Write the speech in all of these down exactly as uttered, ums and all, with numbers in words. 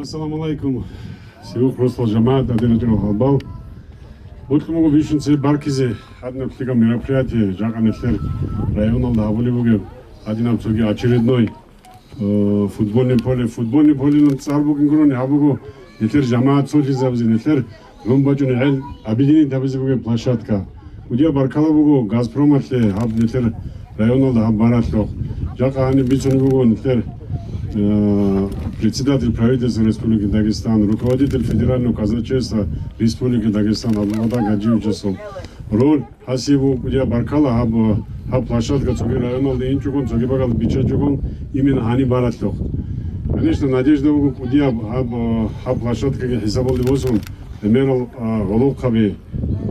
Ассаламу алейкум. Сиюх росла жамагӀат, гьадин рачӀарал гьалбал. Бокьун буго бищун цебе баркизе гьадинаб лъикӀаб мероприятие, жакъа нилъер районалда гьабулеб бугеб гьадинаб цоги очередной, э, футбольный поле. Футбольный полелан цӀар бугин гурони, гьаб буго нилъер жамагӀат цолъизабизе, нилъер гӀун бачӀунеб гӀел объединить гьабизе бугеб площадка. КӀудияб баркала буго «Газпромалъе» гьаб нилъер районалда гьаб баралъухъ. Жакъа гьаниб бицунеб буго нилъер, э, председатель правительства Республики Дагестан, руководитель Федерального казначейства Республики Дагестан Абдулбатар Гаджиевичасул роль. Гьасие буго кӀудияб баркала гьаб, гьаб площадка цоги районалда инчӀогон, цоги бакӀалда биччачӀогон, именно гьаниб баралъухъ. Конечно, надежда буго кӀудияб гьаб, гьаб площадкаги хӀисабалде босун, гӀемерал, а, гӀолохъаби,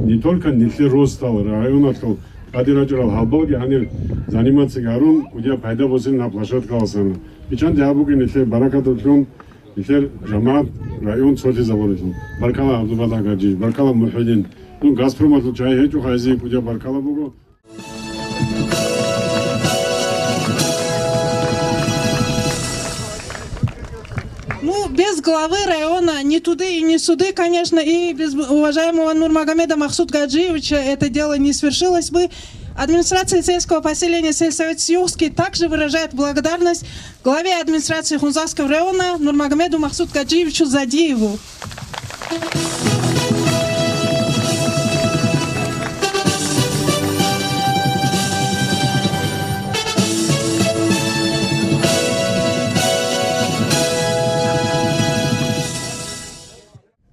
не только нилъер росдал, районалъул тӀаде рачӀарал гьалбалги гьанир заниматься гьарун, кӀудияб пайда босин гьаб площадкаласан. Биччанте гьаб бугин нилъер баракаталъун, нилъер жамагӀат, район цолъизабулелъул. Баркала, Абдулбатар Гаджиевич, баркала, МухӀидин. Ну, «Газпромалъул» чагӀи гьечӀо, гьазие кӀудияб баркала буго. Ну, без главы района ни туды и ни сюды, конечно, и без уважаемого Нурмагомеда Махсуд Гаджиевича это дело не свершилось бы. Администрация сельского поселения сельсовет Сиюхский также выражает благодарность главе администрации Хунзахского района Нурмагомеду Махсуд Гаджиевичу Задиеву.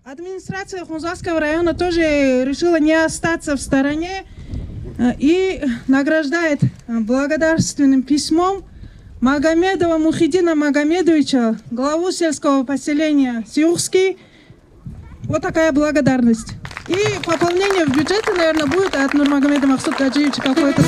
Администрация Хунзахского района тоже решила не остаться в стороне, э, и награждает, э, благодарственным письмом Магомедова Мухидина Магомедовича, главу сельского поселения Сиюхский. Вот такая благодарность. И пополнение в бюджете, наверное, будет от Нурмагомеда Махсуд Гаджиевича какое-то.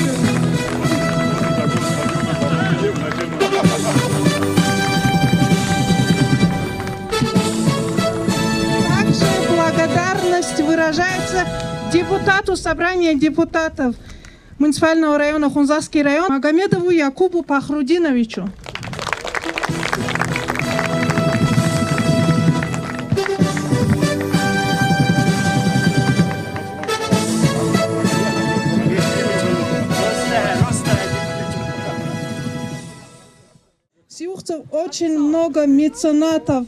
Также благодарность выражается депутату Собрания депутатов муниципального района Хунзахский район Магомедову Якубу Пахрудиновичу. В Сиюхце очень много меценатов,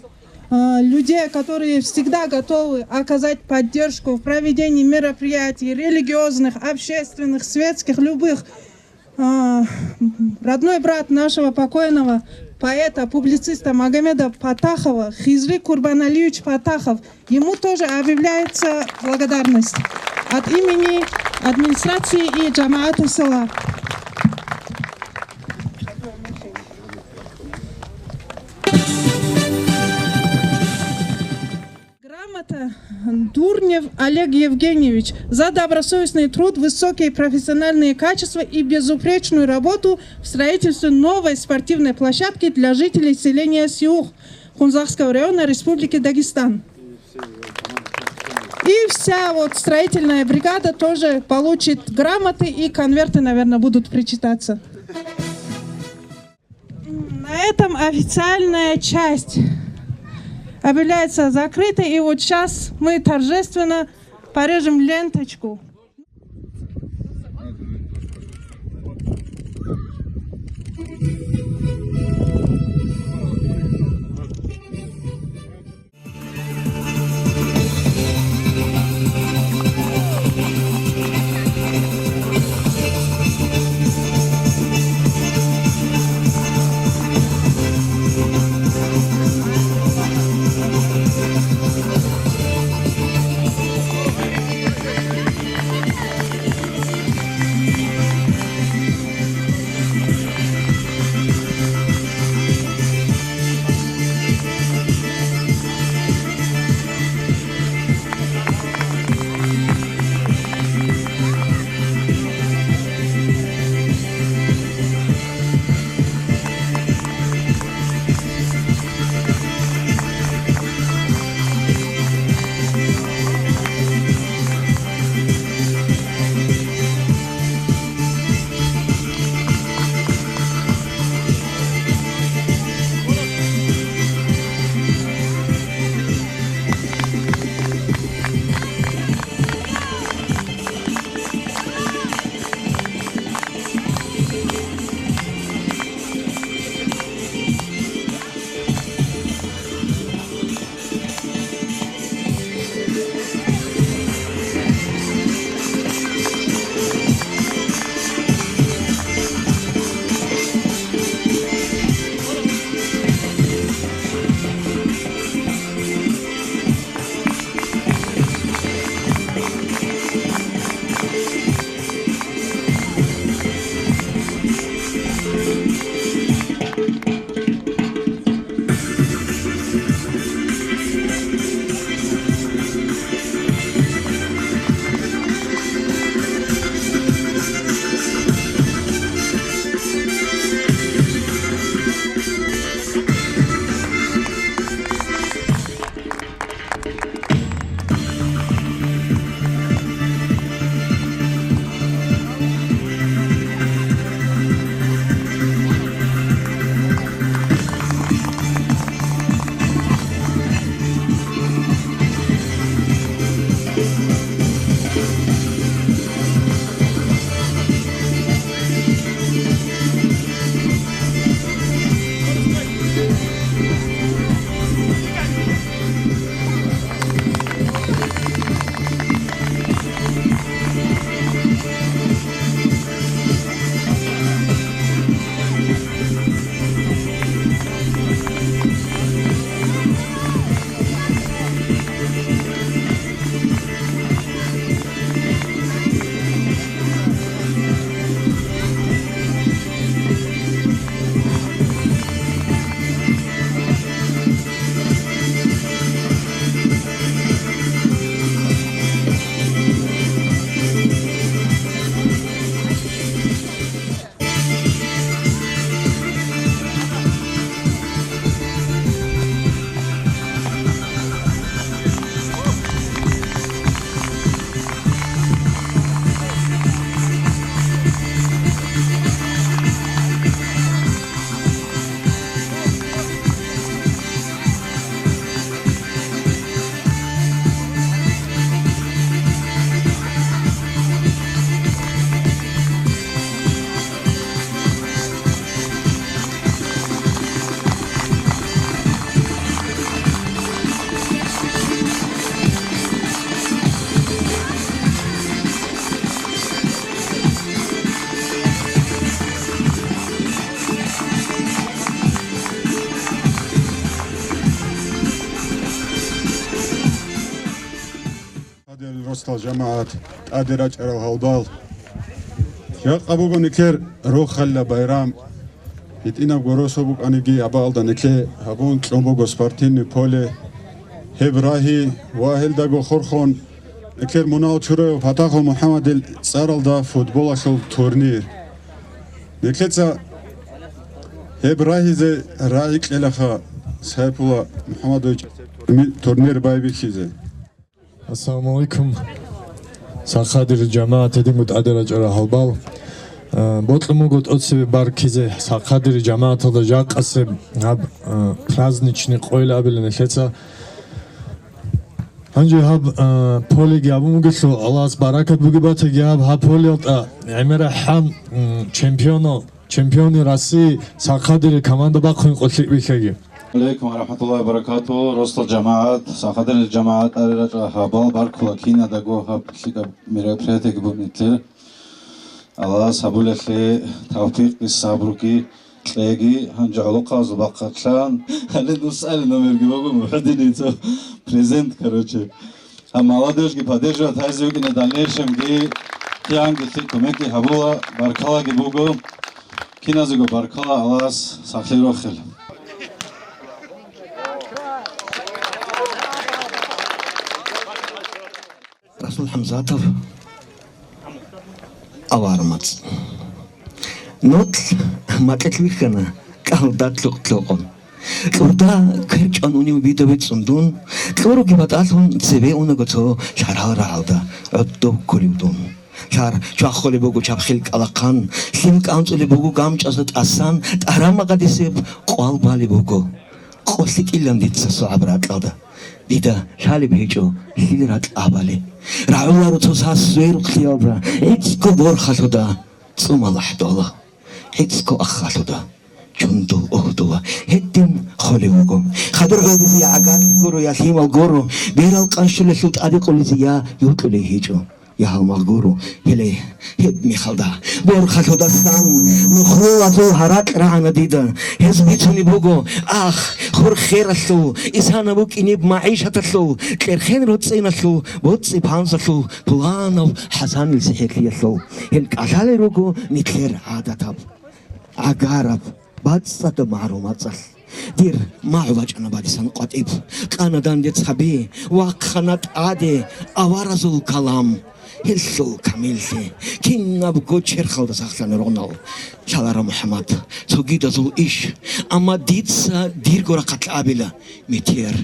э, людей, которые всегда готовы оказать поддержку в проведении мероприятий религиозных, общественных, светских, любых. Э, родной брат нашего покойного поэта, публициста Магомеда Патахова, Хизри Курбаналиевич Патахов, ему тоже объявляется благодарность от имени администрации и джамаата села. Дурнев Олег Евгеньевич за добросовестный труд, высокие профессиональные качества и безупречную работу в строительстве новой спортивной площадки для жителей селения Сиух Хунзахского района Республики Дагестан. И вся вот строительная бригада тоже получит грамоты и конверты, наверное, будут причитаться. На этом официальная часть объявляется закрытой, и вот сейчас мы торжественно порежем ленточку. ТӀадел росдал жамагӀат, тӀаде рачӀарал гьалбал. Жакъа буго нилъер рохалила байрам. ГьитӀинабго росу букӀаниги, абаалда нилъе гьабун кьун буго спортивный поле. Гьеб рагьи ва гьелдаго хурхун, нилъер мунагьал чураяв Патахъул МухӀаммадил цӀаралда футболалъул турнир. Нилъеца гьеб рагьизе рагӀи кьелаха Сайпула МухӀаммадовичасда турни-, турнир байбихьизе. Ассаламу алейкум. Сахадир жамагӀат, гьедин бутӀаде рачӀарал гьалбал. Э, бокьун буго тӀоцебе баркизе Сахадир жамагӀаталда жакъасеб гьаб, э, праздничный къойил абилан нилъеца. Гьанже гьаб, э, полеги абун бугелъул, Аллагьас баракат буги батаги гьаб, гьаб полеялда гӀемерахӀан, м, чемпионал Чемпионы России Сахадири команда бахъун къуллъи вилъаги. Алейкум ва рахматуллахи ва баракатугьу. Росдал жамагӀат, Сахадири жамагӀат, арирачӀа гьабал баркула кинадаго гьаб лъикӀаб мероприятиеги букӀинеблъи. Аллагьас гьабулелъе тавфикъги сабруги кьеги, гьанже гӀолохъабазул бахъалъан. Гьале нусали номерги буго, МухӀудиница презент, короче. Гьаб молодежьги поддерживать гьаризе вукӀине дальнейшемги, кигӀанги лъикӀ кумекги гьабула, баркалаги буго. Киназего баркала, Аллагьас сахлъи рохел. Расул ХӀамзатов, АвармацӀ. Нуц макьилъ вихьана, кӀалдалъукь лъокъун. Кьурда квер чӀван унев видаве цӀун дун, кьуруги батӀалъун цеве унаго цо лъарал рагӀалда, гӀодов кколев дун. Лъар чвахулеб буго чабхил кӀалахъан, лъим кӀанцӀулеб буго гамчӀазда тӀасан, тӀарамагъадисеб къвал балеб буго. Къо лъикӀилан дица согӀаб ракьалда. Дида лъалеб гьечӀо лъил ракь абали. РагӀуларо цо сас сверухълъиялда, гӀицӀго борхалъуда цӀумал ахӀдола. ГӀицӀго аххалъуда чундул угьдула гьедин холев вуго. Хадур гӀодизе я гӀагарлъи гуро, я лъимал гуро, берал къанщулелъул тӀаде къулизе я юкьулей гьечӀо, я гьалмагъ гуро. Гьеле гьеб мехалда борхалъудасан нухлулазул гьаракь рагӀана дида. Гьез бицунеб буго, ах, хур хералъул, исана букӀинеб магӀишаталъул, кьерхен роцӀиналъул, боцӀи панзалъул пуланав ХӀасанил сихӀерлъиялъул. Гьел кӀалъалел руго нилъер гӀадатаб, гӀагараб, бацӀцӀадаб магӀарул мацӀалъ. Дир магӀу бачӀана бадисан къватӀиб. Къана данде цаби, вахъана тӀаде аваразул калам. Гьелъул камиллъи кинабго черхалда сахлъана рогьнал. Лъалара МухӀаммад, цогидазул иш, амма дица дирго рахъалъ абила, метер,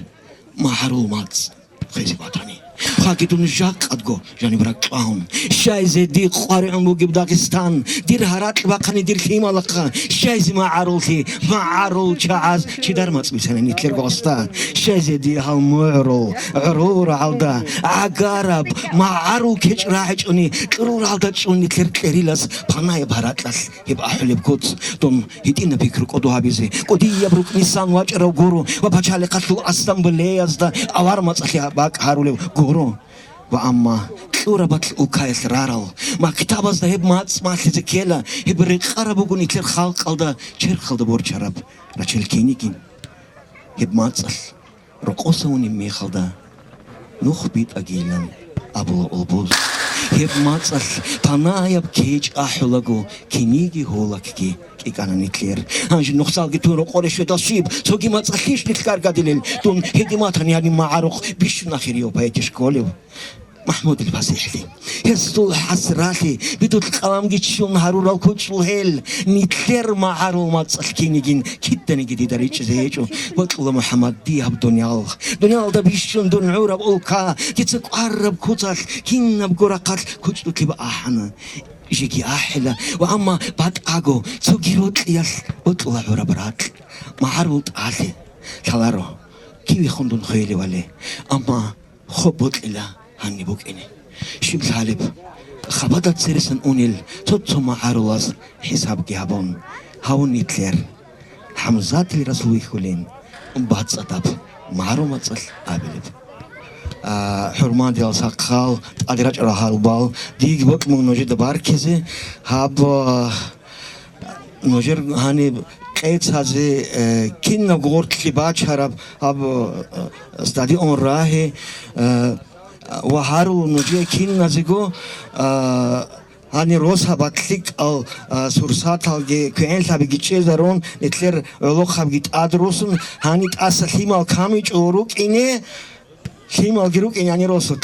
магӀарул мацӀ хвезе батани. Хъаги дун жакъадго жаниб ракьван. Щайзе дие къваригӀун бугеб Дагъистан, дир гьаракь бахъани дир лъималахъа. Щайзе магӀаруллъи, магӀарул чагӀаз чидар мацӀ бицани нилъер гъоста. Щайзе дие гьал мугӀрул, гӀурул рагӀалда, гӀагараб, магӀарул кечӀ рагӀичӀони, кьурул рагӀалда чӀун нилъер кьерилас панаяб гьаракьалъ. Гьеб ахӀулеб куц, дун гьитӀинаб пикру кӀодо гьабизе, кӀудияб рукӀнисан вачӀарав гуро ва пачалихъалъул ассамблеязда авар мацӀалъе бакӀ гьарулев гуро. Ва амма кьурабалъ улкаялъ рарал, мактабазда гьеб мацӀ малъизе ккела, гьеб рекъараб буго нилъер халкъалда, черхалда борчараб рачел кинигин. Гьеб мацӀалъ рокъоса унеб мехалда, нух битӀагийилан абула улбуз. Гьеб мацӀалъ панаяб кечӀ ахӀулаго, киниги гьолакги кӀикӀана нилъер. Гьанже нухсалги тун рокъоре щведал щиб, цоги мацӀалъищ нилъ гаргадилел? Дун гьедин батани гьаниб магӀарухъ бищун ахирияв поэти школив. МахӀмудил ПасихӀли. Гьесул хӀасралъи, бидул къаламги ччун гьарурал кучӀул гьел, нилъер магӀарул мацӀалъ кинигин киданиги дида ричӀизе гьечӀо. Бокьула, МухӀаммад, дие гьаб дуниял. Дуниялда бищун дун гӀураб улка, дица кӀвараб куцалъ, кинабго рахъалъ кучӀдулъи бахӀана. Жеги ахӀила ва амма батӀаго цоги рокьиялъ бокьула гӀураб ракь. МагӀарул тӀалъи лъаларо, кивехун дун хвелевали. Амма хоб бокьила гьаниб букӀине. Щиб лъалеб? Хабада цересан унел цо-цо магӀарулаз хӀисабги гьабун, гьавун нилъер. ХӀамзатил Расул вихьулин, бацӀцӀадаб магӀарул мацӀалъ абилеб. А, хӀурмадиял сахъал, тӀаде рачӀарал гьалбал, диги бокьун нужеда баркизе, гьаб, а, Нужер гьаниб къецазе, э, кинаб гъорлъи бачараб гьаб, э, стадион рагьи, э, ва гьарул нужее киназего, э, гьанир росаб лъикӀал, э, сурсаталги квегӀенлъабиги чӀезарун, нилъер гӀолохъабги тӀад росун, гьани тӀаса лъимал камичӀого рукӀине, Лъималги рукӀин гьанир росулъ.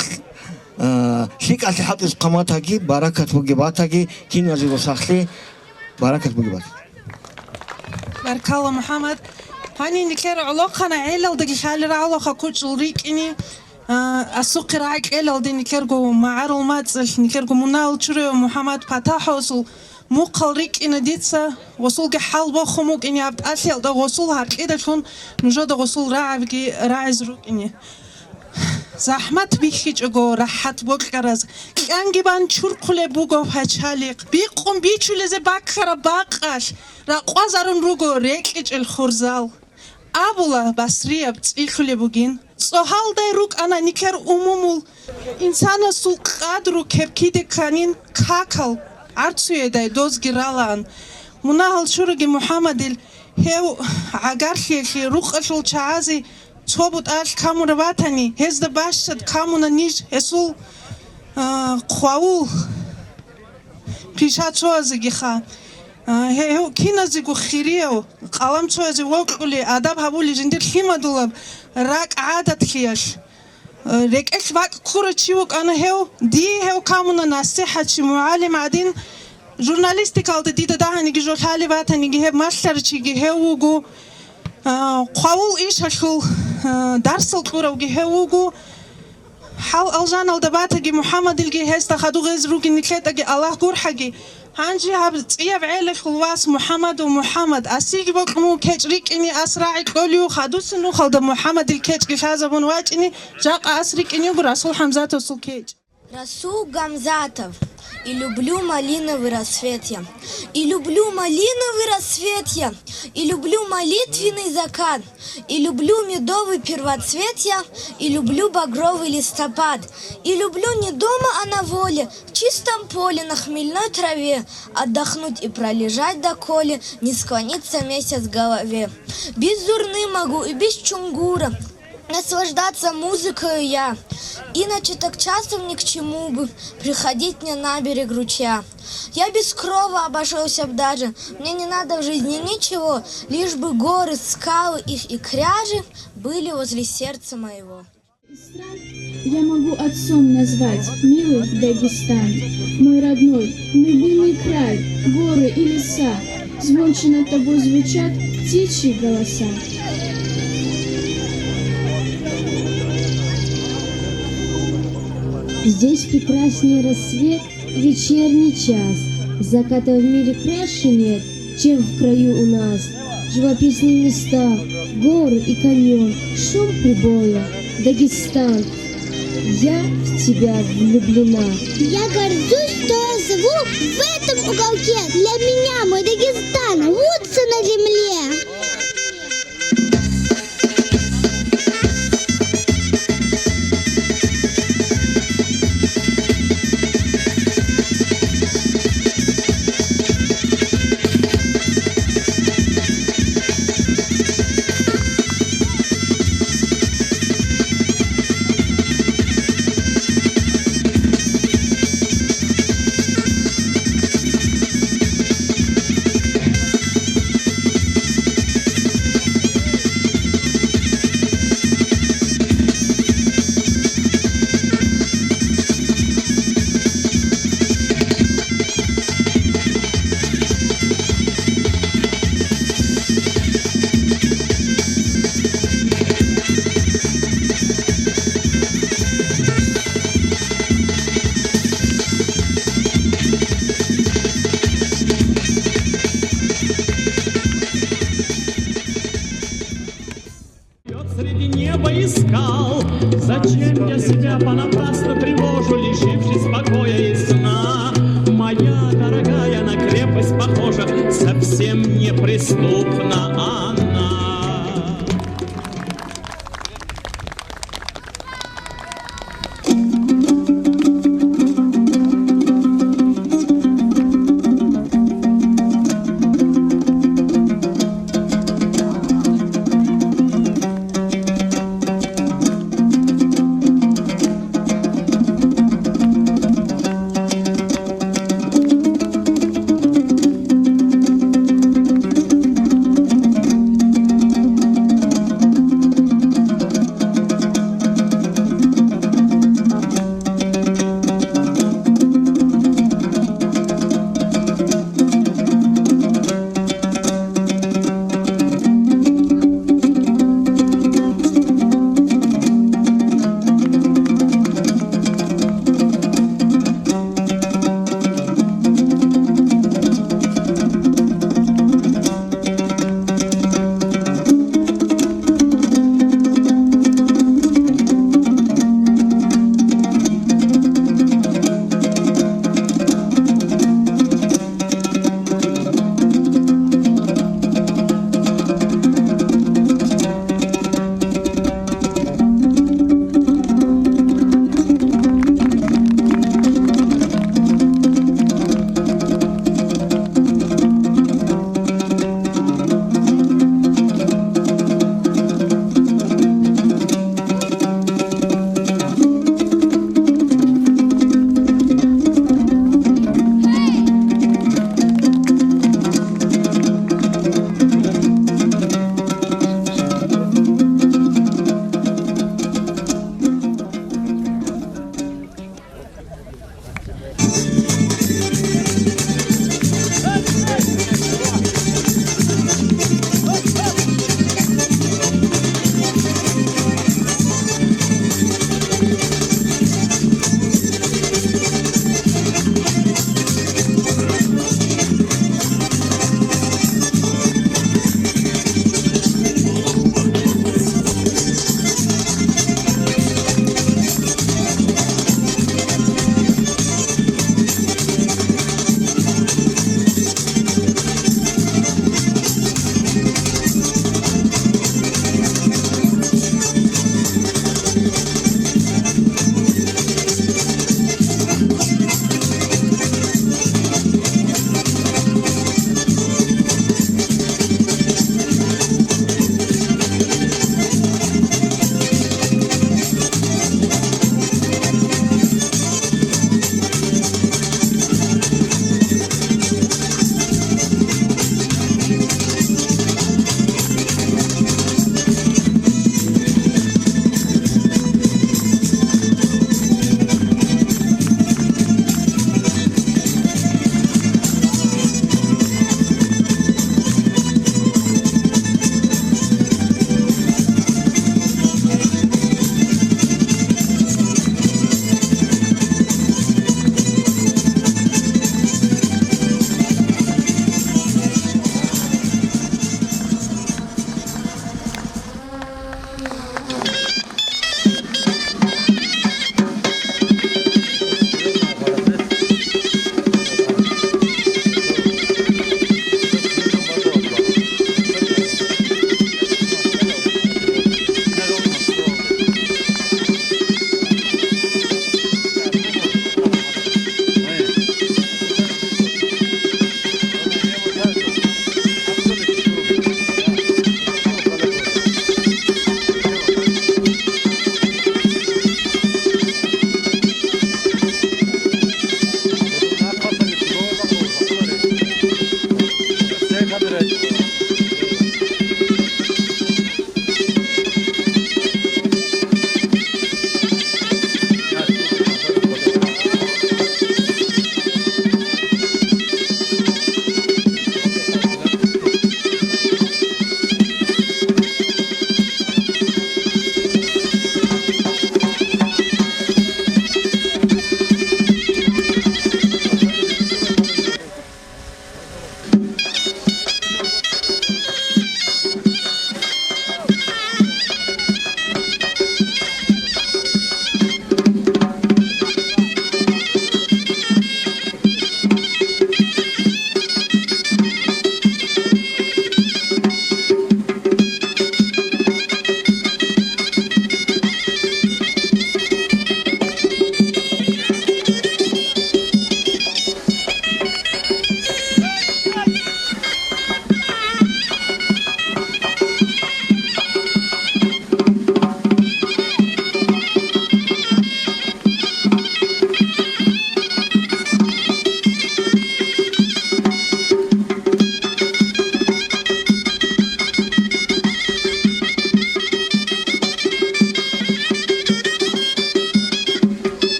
А, лъикӀалъи хӀалтӀизе хъаматаги, баракат бугеб батаги, киназего сахлъи, баракат бугеб батаги. Баркалла, МухӀаммад. Гьанин нилъер гӀолохъана гӀелалдаги лъалел рагӀулаха кучӀул рикӀкӀине, а, асухъе рагӀи кьелалде нилъерго магӀарул мацӀалъ, нилъерго мунагьал чураяв МухӀаммад ПатахӀасул мухъал рикӀкӀина дица, гъосулги хӀал бохун букӀине, гьаб тӀалъиялда гъосул гьаркьидалъун нужеда гъосул рагӀабги рагӀизе рукӀине. ЗахӀмат бихьичӀого рахӀат бокьараз, кьанги бан чурхъулеб буго пачалихъ, бикъун бичулезе баккараб бакъалъ, ракъвазарун руго рекӀечӀел хурзал. Абула, басрияб цӀилъулеб бугин. ЦӀогьалдай рукӀана нилъер умумул инсанасул къадру кепкиде кканин какал гӀарцуедай дозги ралаан. Мунагьал чураги МухӀаммадил гьев гӀагарлъиялъе рукъалъул чагӀазе цо бутӀалъ камураб батани, гьезда бащад камуна ниж гьесул, а, хъвавул. Пиша цоязегиха. А, гье-, гьев киназего хирияв, къалам цоязе вокьулей, адаб гьабулей, жиндир лъимадулаб ракӀ-гӀадатлъиялъ. А, рекӀелъ бакӀ ккурав чи вукӀана гьев, дие гьев камуна насихӀатчи, мугӀалим гӀадин, журналистикалда дида дагьаниги жо лъалеб батаниги гьеб малъарав чиги гьев вуго, а, хъвавул ишалъул, а, дарсал кьуравги гьев вуго. ХӀал алжаналда батаги МухӀаммадилги, гьесда хадув гъез ругин нилъедаги Аллагь гурхӀаги. Гьанже гьаб цӀияб гӀелалъул вас МухӀаммадул МухӀаммад асиги бокьун кечӀ рикӀкӀине ас рагӀи кьолев, хадусин нухалда МухӀаммадил кечӀги лъазабун вачӀине, жакъа ас рикӀкӀине йиго Расул ХӀамзатовасул кечӀ. Расул Гамзатов. И люблю малиновый рассвет я, и люблю малиновый рассвет я, и люблю молитвенный закат, и люблю медовый первоцвет я, и люблю багровый листопад, и люблю не дома, а на воле, в чистом поле, на хмельной траве, отдохнуть и пролежать доколе, не склонится месяц к голове. Без зурны могу и без чунгура наслаждаться музыкою я, иначе так часто ни к чему бы приходить мне на берег ручья. Я без крова обошёлся б даже, мне не надо в жизни ничего, лишь бы горы, скалы их и кряжи были возле сердца моего. Из стран я могу отцом назвать милый Дагестан, мой родной, любимый край, горы и леса. Звонче над тобой звучат птичьи голоса. Здесь прекраснее рассвет, вечерний час. Заката в мире краше нет, чем в краю у нас. Живописные места, горы и каньон, шум прибоя, Дагестан. Я в тебя влюблена. Я горжусь, что я живу в этом уголке. Для меня мой Дагестан лучше на земле. Среди неба и скал. Зачем я себя понапрасну тревожу, лишившись покоя и сна? Моя дорогая, на крепость похожа, совсем неприступна она.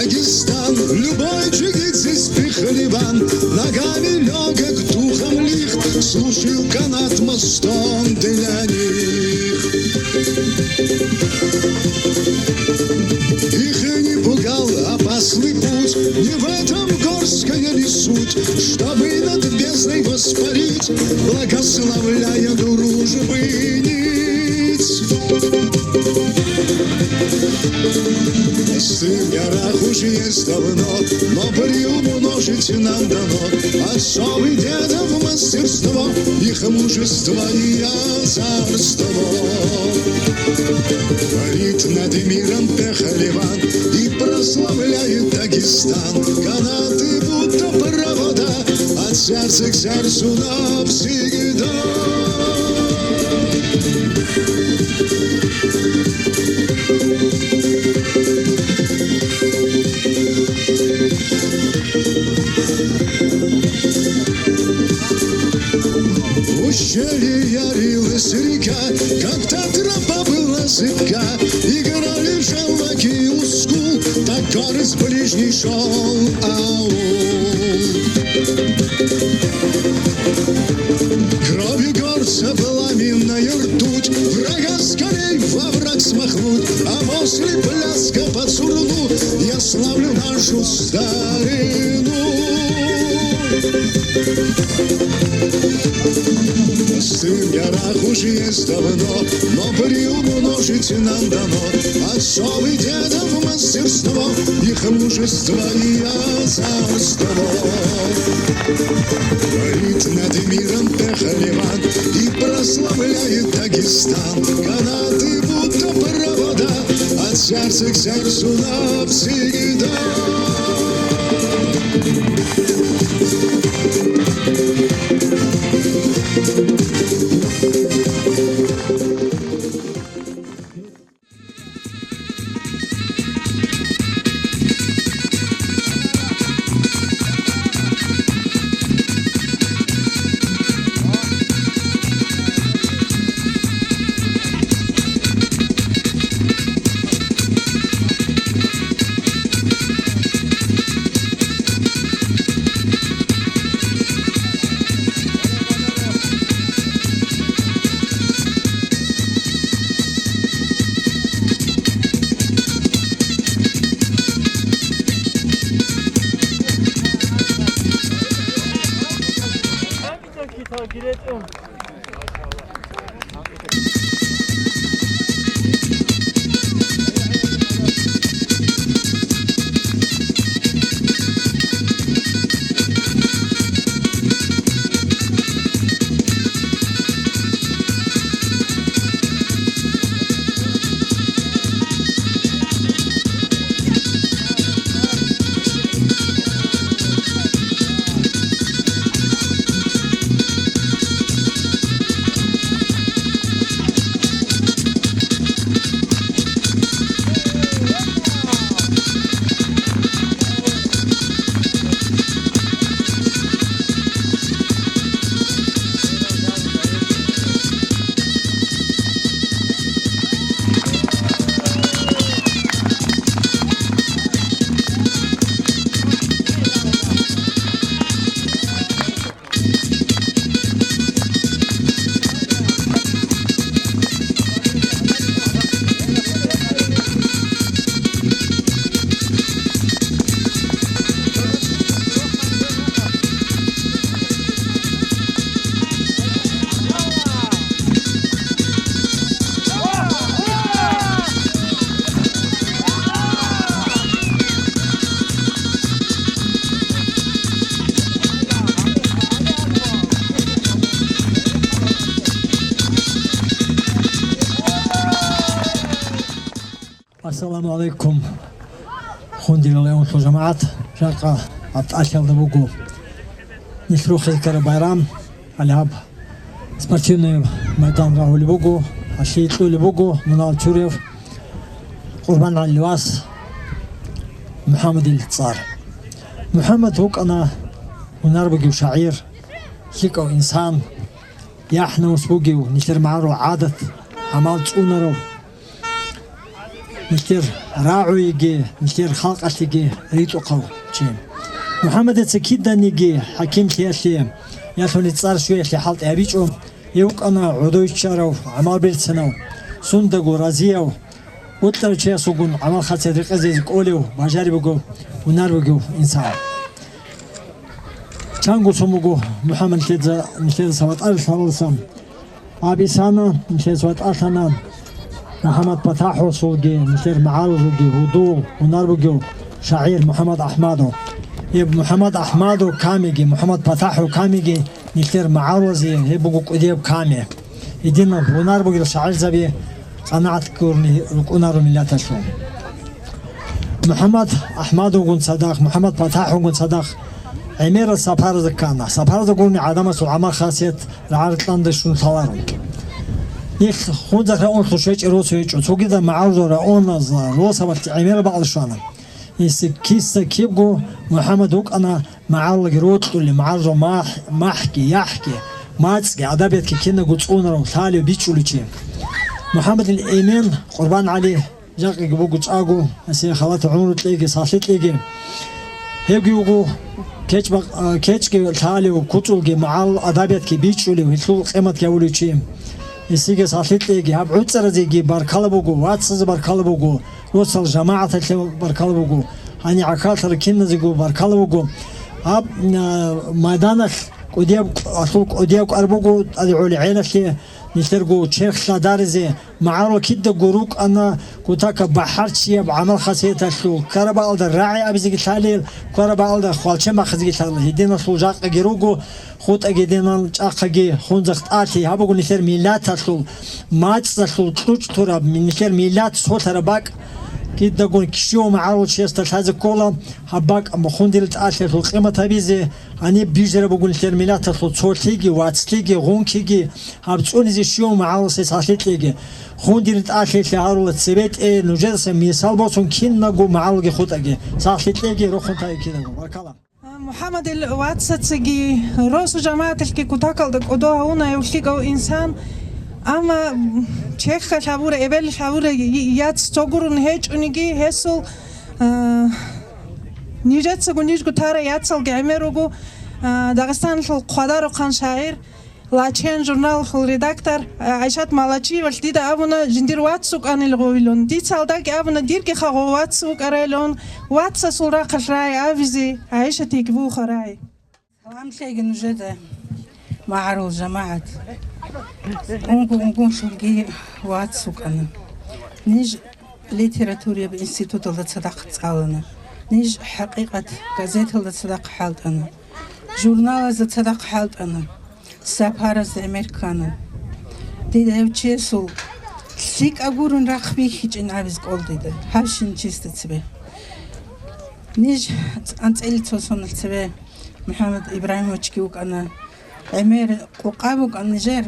Дагестан, любой чигит здесь пехлеван, ногами лёгок, духом лихт, служил канат мостом для них. Их не пугал опасный путь, не в этом горская ли суть, чтобы над бездной воспарить, благословляя дружбы нить. С тим ярах уж есть давно, но приумножить нам дано особый дедов мастерство, их мужество и азарство. Парит над миром пехлеван и прославляет Дагестан. Канаты будто провода от сердца к сердцу навсегда. В ущелье ярилась река, как та тропа была зыбка, играли желваки у скул, так горец ближний шёл аул. Кровью горца пламенная ртуть, врага скорей во враг смахнуть, а после пляска под сурну я славлю нашу старину. С тим ярах уж есть давно, но приумножить нам дано особый дедов мастерство, их мужество и азарство. Парит над миром пехлеван и прославляет Дагестан. Канаты будто провода от сердца к сердцу навсегда. Ассаламу гӀалайкум, хундилал унлъул жамагӀат! Жакъа гьаб тӀалъалда буго нилъ рухизе ккараб байрам. Гьале гьаб спортивный майдан рагьулеб буго, гьалъие кьолеб буго мунагьал чурав КъурбангӀалил вас МухӀаммадил цӀар. МухӀаммад вукӀана гьунар бугев шагӀир, лъикӀав инсан, яхӀ-намус бугев, нилъер магӀарул гӀадат, гӀамал цӀунарав. Нилъер рагӀуеги, нилъер халкъалъеги ритӀухъав чи. МухӀаммадица киданиги хӀакимлъиялъе, ялъуни цӀар щвеялъе хӀалтӀи гьабичӀо, гьев вукӀана гӀодов чӀарав, гӀамал берцинав, сундаго разияв, бокьарав чиясулгун гӀамал-хасият рекъезе кӀолев, бажариб бугев, гьунар бугев инсан. Чанго сон буго МухӀаммад нилъеда, нилъедаса ватӀараб лъалалдасан. Гьаб исана, нилъеца ватӀалъана МухӀаммад ПатахӀовасулги, нилъер магӀарулги гьудул, гьунар бугев шагӀир МухӀаммад АхӀмадов. Гьеб МухӀаммад АхӀмадов камиги, МухӀаммад ПатахӀов камиги нилъер магӀарулазе гьеб буго кӀудияб ками. Гьединаб гьунар бугел шагӀирзаби къанагӀат гурни рукӀунаро миллаталъул. МухӀаммад АхӀмадовгун цадахъ, МухӀаммад ПатахӀовгун цадахъ гӀемерал сапарза ккана. Сапарза гурни гӀадамасул гӀамал-хасият рагӀаркьанда щун лъаларо. Их Хунзахъ районалъул щвечӀеб росу гьечӀо, цогидал магӀарул районалъ росабалъ гӀемерал бакӀалде щвана. Гьесие киса-кибго МухӀаммад вукӀана магӀарулги рокьулев, магӀарул махӀ-, махӀги, яхӀги, мацӀги, адабиятги кинабго цӀунарав, лъалев, бичӀчӀулев чи. МухӀаммадил эмен КъурбангӀали жакъаги буго чӀаго, гьесие халатаб гӀумру кьеги, сахлъи кьеги. Гьевги вуго кечӀ-, а, кечӀги лъалев, куцӀулги, магӀарул адабиятги бичӀчӀулев, гьелъул къиматги гьавулев чи. Гьесиеги сахлъи кьеги, гьаб гӀуцӀаразеги баркала буго, вацазе баркала буго, росал жамагӀаталъе баркала буго, гьаниб гӀахьаллъарал киназего баркала буго. Гьаб, а, майданалъ кӀудияб, алъул кӀудияб кӀвар буго, тӀаде гӀолеб гӀелалъе нилъерго черх лъадаризе, магӀарул кидаго рукӀана кутакаб бахӀарчияб гӀамал-хасияталъул, ккараб бакӀалда рагӀи абизеги лъалел, ккараб бакӀалда хвалчен бахъизеги лъалел. Гьединалъул жакъаги руго, хутӀаги гьединал чӀахъаги Хунзахъ тӀалъи, гьаб буго нилъер миллаталъул, мацӀалъул кьучӀ тураб, нилъер миллат солъараб бакӀ. Кидагун щив магӀарул чиясда лъазе ккола гьаб бакӀ, Хундил тӀалъиялъул къимат гьабизе, гьаниб бижараб буго нилъер миллаталъул цолъиги, вацлъиги, гъункиги, гьаб цӀунизе щив магӀаруласе сахлъи кьеги. Хундил тӀалъиялъе гьарула цебетӀе, нужедаса мисал босун кинабго магӀарулги хутӀаги. Сахлъи кьеги, рохун тайги кинабго. Баркала. МухӀаммадил вацацаги, росу жамагӀаталъги кутакалда кӀодо гьавуна гьев лъикӀав инсан. Амма чехьалъ гьавура, эбелалъ гьавура яц цо гурун гьечӀониги, гьесул, а, нижецаго нижго тара яцалги гӀемер руго, а, Дагъистаналъул хъвадарухъан шагӀир, Лачен журналалъул редактор ГӀайшат Малачиевалъ дида абуна, жиндир вац вукӀанил гъовилун. Дица алдаги абуна, дирги хагъо вац вукӀарайлун, вацасул рахъалъ рагӀи абизе ГӀайшатиги буха рагӀи. Салам лъеги нужеда, магӀарул жамагӀат. Унго-унгунлъунги вац вукӀана. Ниж литературияб институталда цадахъ цӀалана. Ниж ХӀакъикъат газеталда цадахъ хӀалтӀана. Журналазда цадахъ хӀалтӀана. Сапаразда гӀемер ккана. Дида гьев чиясул лъикӀаб гурун рахъ бихьичӀин абиз кӀол дида, гьабщин чисда цебе. Ниж анцӀила цо соналъ цебе МухӀаммад Ибрагьимовичги вукӀана. ГӀемер къукъа букӀан нижер.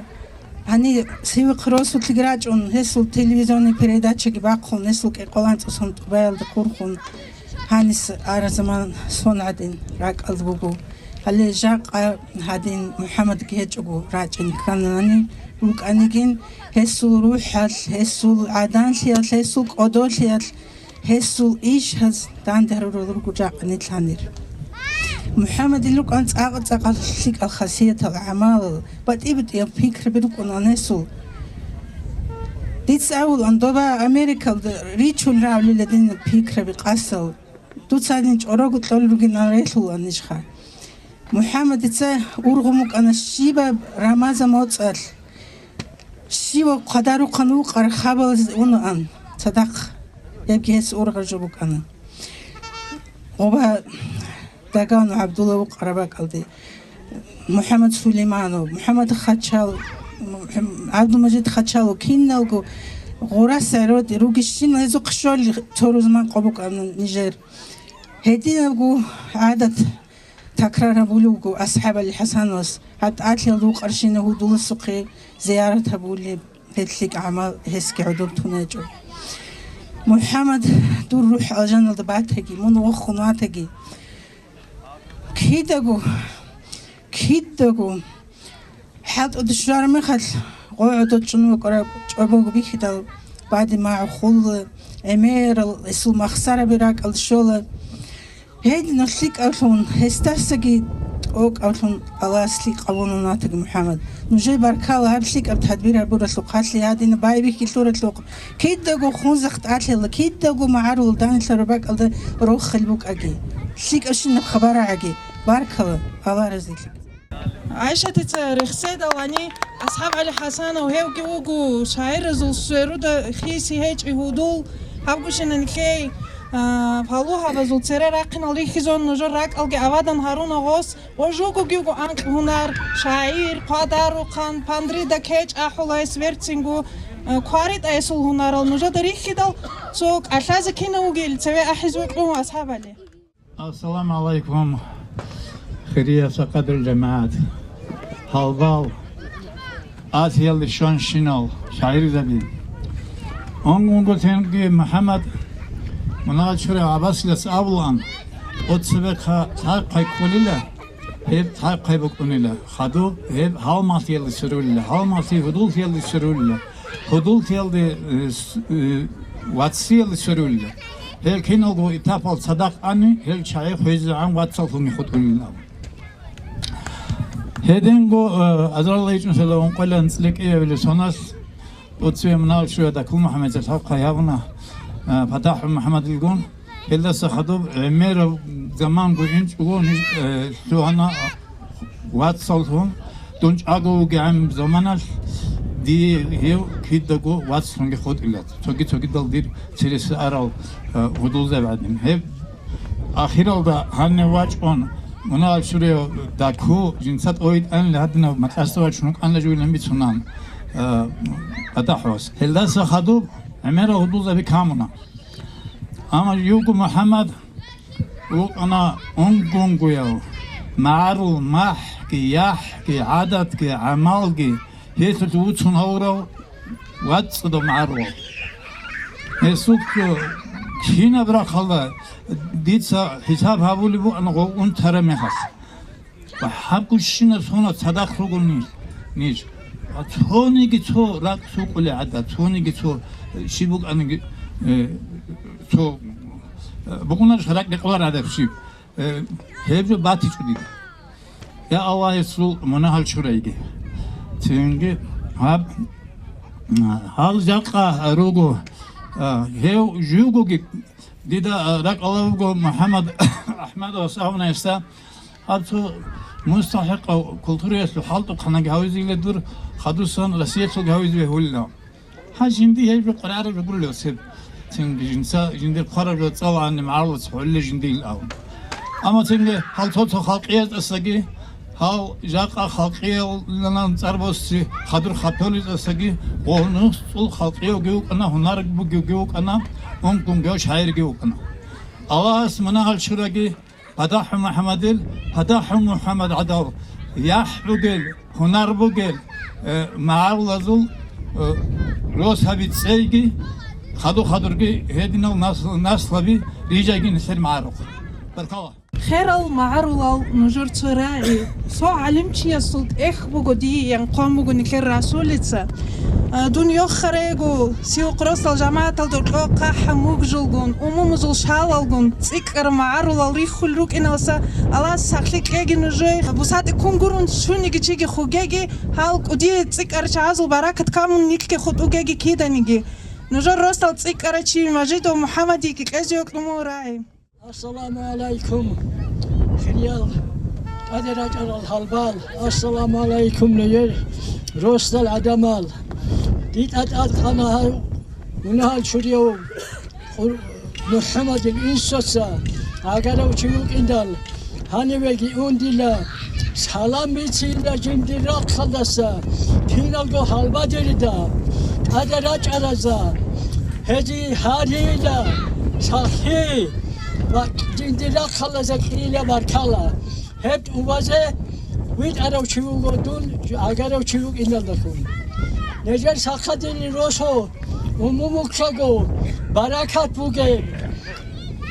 Гьанив сивихъ росулъги рачӀун, гьесул телевизионный передачаги бахъун, гьесул кӀикъоялда анцӀго сон тӀубаялда хурхун, гьанис ара заман сон гӀадин ракӀалда буго. Гьале жакъа гьадин МухӀаммадги гьечӀого рачӀин кканани, рукӀанигин, гьесул рухӀалъ, гьесул гӀаданлъиялъ, гьесул кӀодолъиялъ, гьесул ишаз данде гьарурал руго жакъа нилъ гьанир. МухӀаммадил рукӀан цӀакъ-цӀакъал лъикӀал хасиятал, гӀамалал, батӀи-батӀиял пикраби рукӀунаан гьесул. Дица авулан, доба Америкалда ричун равлила дина пикраби къасал. Дуца гьадин чӀорого кьолел ругин релъулан нижха. МухӀаммадица ургъун вукӀана щибаб Рамазан моцӀалъ, щиваб хъвадарухъан вукъараб хабалаз унаан цадахъ, гьебги гьес ургъараб жо букӀана. Гъоба Дагану ГӀабдулла вукъараб бакӀалде, МухӀаммад Сулейманов, МухӀаммад Хачал, МухӀам-, ГӀабдулмажид Хачалов, киналго гъурасай роде ругищинал гьезухъ щолел цо рузман къо букӀана нижер. Гьединабго гӀадат такрар гьабулев вуго АсхӀаб ГӀали ХӀасановас, гьаб тӀалъиялда вукъарщинав гьудуласухъе зиярат гьабулеб, гьеб лъикӀ гӀамал гьесги гӀодоб тун гьечӀо. МухӀаммад, дур рухӀ алжаналда батаги, мун вохун ватаги. Кидаго, кидаго хӀалтӀуда щвараб мехалъ, гъо гӀодор чӀун вукӀараб чӀобого бихьидал, бадиб магӀу хулла, гӀемерал гьесул махсараби ракӀалде щола. Гьединаб лъикӀавлъун, гьесдасаги тӀокӀавлъун Аллагьас лъикӀ гьабуна, Натаги МухӀаммад. Нужее баркала гьаб лъикӀаб тадбир гьабуралъухъ, гьалъие гьадинаб байбихьи лъуралъухъ. Кидаго хунзахъ тӀалъила, кидаго магӀарул данделъараб бакӀалда рохел букӀаги. ЛъикӀабщинаб хабар рагӀаги. Баркала, Аллагь разилъи. ГӀайшатица рехседал гьани, АсхӀаб ГӀали ХӀасанов, гьевги вуго шагӀиразул сверуда хиси гьечӀи гьудул, гьабгощинан лъей, а, палугьабазул цере рахъинал рихьизун нужер ракӀалги авадан гьаруна гъос, ва жугоги вуго анкь гьунар, шагӀир, хъвадарухъан, пандрида кечӀ ахӀула гьес верцинго, а, кваритӀа гьесул гьунарал нужеда рихьидал, цо кӀалъазе кинав вугел цеве ахӀизе вукьун АсхӀаб ГӀали. Ассаламу гӀалайкум, хириял сакъадул жамагӀат, гьалбал, Азиялде щванщинал шагӀирзаби. Унгунгутенги МухӀаммад Мунагьал чурай ГӀаббасилас абулаан, тӀоцебехъа лъай-хъвай кколила, гьеб лъай-хъвай букӀунила, хадуб гьеб гьалмагълъиялде сверулила, гьалмагълъи гьудуллъиялде сверулила. Гьудуллъиялде, э, с-, э, вацлъиялде сверулила. Гьел киналго этапал цадахъ ани, гьел чагӀи хвезегӀан вацаллъуни хутӀулилан. Гьединго, э, азарилла гьечӀун села ункъойлан цӀлекӀиявили соналъ, тӀоцеве Мунагьал чурай Дакул МухӀаммадица лъабхъай гьабуна, э, ПатахӀ МухӀаммадилгун. Гьелдаса хадуб гӀемераб заманго инчӀого ниж, э, лъугьана вацаллъун, дун чӀаго вугегӀан заманалъ дие гьев кидаго вацлъунги хутӀила, цоги-цогидал дир цересел арал, э, гьудулзаби гӀадин. Гьеб ахиралда гьанив вачӀун, Мунагьал чурай Даку жинца тӀовитӀанила гьадинаб макьасда вачун вукӀанила жугилан бицунан, э, ПатахӀас. Гьелдаса хадуб гӀемерал гьудулзаби камуна. Амма живго МухӀаммад вукӀана унгунгуяв, магӀарул махӀги, яхӀги, гӀадатги, гӀамалги гьелъулъ вуцун гьавурав вацӀцӀадав магӀарулав. Гьесухъ кинаб рахъалда дица хӀисаб гьабулеб букӀана гъов унтараб мехалъ. Ва гьабгощинаб соналъ цадахъ руго ниж, ниж. Ва цониги цо ракӀ сукӀулей гӀадат, цониги цо, э, щиб букӀаниги, э, цо, э, букӀунарищ ракӀ рекъолареб гӀадат щиб? Э, гьеб жо батичӀо дида. Я Аллагь, гьесул мунагьал чурайги. Цинги гьаб, а, гьал жакъа руго, а, гьев жугоги дида, а, ракӀалда вуго МухӀаммад АхӀмадовас абуна гьесда, гьаб цо мустахӀикъав культураялъул хӀалтӀухъанаги гьавизейила дур, хадусан Россиялъулги гьавизе бегьулила. Гьа, жинди гьеб жо къваригӀараб жо гурелъул себ. Цинги жинца, жиндир хъвараб жо цӀалани магӀарулаца гьолила жиндил абун. Амма цинги гьал цо-цо халкъиязтӀасаги, гьал жакъа халкъиялдалан цӀар боси хадур хапеллъиязтӀасаги, гъо нусцӀул халкъиявги вукӀана, гьунар бугевги вукӀана, ункъ-ункъав шагӀирги вукӀана. Аллагьас мунагьал чураги, ПатахӀ МухӀаммадил, ПатахӀ МухӀаммад гӀадал яхӀ бугел, гьунар бугел, э, магӀарулазул, э, росаби цӀейги, хадур-хадурги гьединал нас-, наслаби рижайги нилъер магӀарухъ. Баркала. Херал магӀарулал нужер цо рагӀи, цо гӀалимчиясул тӀехь буго дие ян хъван буго нилъер Расулица. А, дун йохарего, сиукъ росал жамагӀаталда кьо хъахӀа мугжулгун, умумузул шалалгун, цӀикӀкӀараб магӀарулал риххулел рукӀиналса Аллагьас сахлъи кьеги нужее, бусатӀи ккун гурун щуниги чиги хъугеги, гьал кӀудияй цӀикӀкӀарачагӀазул баракат камун нилъги хутӀугеги киданиги. Нужер росал цӀикӀкӀарай чи Мажидов МухӀаммадиги кьезе йокьун мун рагӀи. Ассаламу гӀалайкум, хириял тӀаде рачӀарал гьалбал! Ассаламу гӀалайкум, нижер росдал гӀадамал! Дида тӀадкъана гьав мунагьал чурияв Къур-, МухӀаммадил инсоца гӀагарав чи вукӀиндал, гьанивеги ун дила салам бицейила жиндир рахъалдаса киналго гьалбадерида, тӀаде рачӀаразда, гьезие гьарейила сахлъи ва жиндир рахъалдаса кьейила баркала. Гьеб тӀубазе витӀарав чи вуго дун, гӀагарав чи вукӀиналдалъун. Нижер сахадини росо умумуккаго баракат бугел,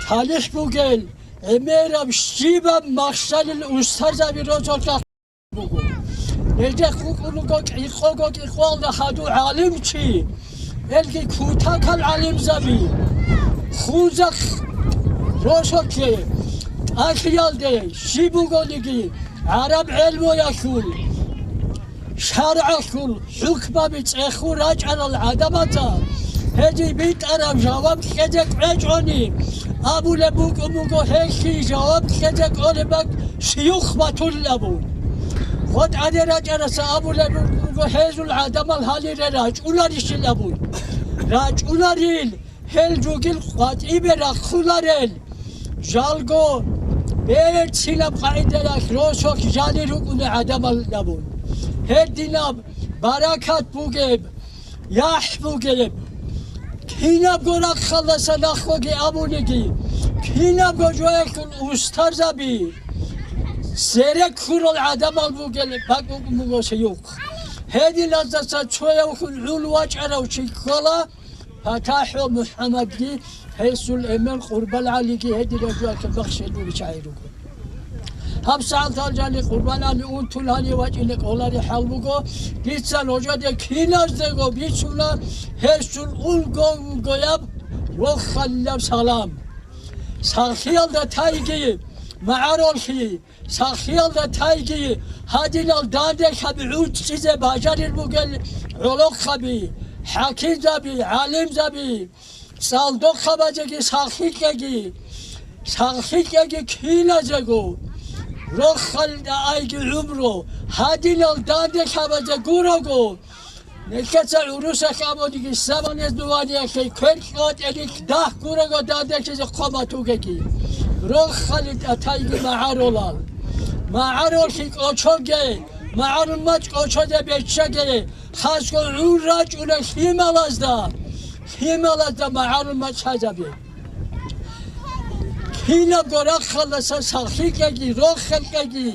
талихӀ бугел, гӀемераб щибаб махсалил устарзаби росулъа буго. Гьелда хутӀун руго кӀикъого-кӀикъоялда хадув гӀалимчи. Гьелги кутакал гӀалимзаби, хунзахъ росулъе, тӀахьиялде щиб бугониги, гӀараб гӀелмуялъул, шаргӀалъул хӀукмаби цӀехун рачӀарал гӀадамазда гьедин битӀараб жаваб кьезе кӀвечӀони, абулеб букӀун буго гьелъие жаваб кьезе кӀолеб бакӀ шиюх батулин абун. ГъотӀане рачӀараса абулеб буго гьезул гӀадамал гьалире рачӀунарищин абун. РачӀунарил, гьел жугил къватӀибе рахъунарел, жалго берцинаб къагӀидаялъ росулъ жанир рукӀунел гӀадамал абун. Гьединаб баракат бугеб, яхӀ бугеб. Кинабго рахъалдаса нахъоги абуниги, кинабго жоялъул устарзаби, цере ккурал гӀадамал бугел бакӀ букӀун буго шиюх. Гьединазаса цоявлъун гӀул вачӀарав чи ккола, ПатахӀул МухӀаммадги, гьесул эмен КъурбанагӀалиги гьединаб жоялъул бахщел бугел чагӀи руго. ГьабсагӀаталда жаниб КъурбанагӀали унтулани вачӀине кӀолареб хӀал буго, дица нужеде киназдего бицуна гьесул унго-унгояб рохалилаб салам. Сахлъиялда тайги, магӀаруллъи, сахлъиялда тайги гьадинал данделъаби гӀуцӀцӀизе бажарил бугел гӀолохъаби, хӀакимзаби, гӀалимзаби, цӀалдохъабазеги сахлъи кьеги, сахлъи кьеги киназего, рохалда айги гӀумру гьадинал данделъабазе гурого, нилъеца гӀурусалъ абуниги, сабанез дуваниялъе квер кьватӀелилъ дагь гурого данделъизе хъван батугеги, рохалда тайги магӀарулал. МагӀаруллъи кӀочоге, магӀарул мацӀ кӀочозе беччаге, хасго гӀур рачӀуна лъималазда, лъималазда магӀарул мацӀ лъазабе. Кинабго рахъалдаса сахлъи кьеги, рохел кьеги,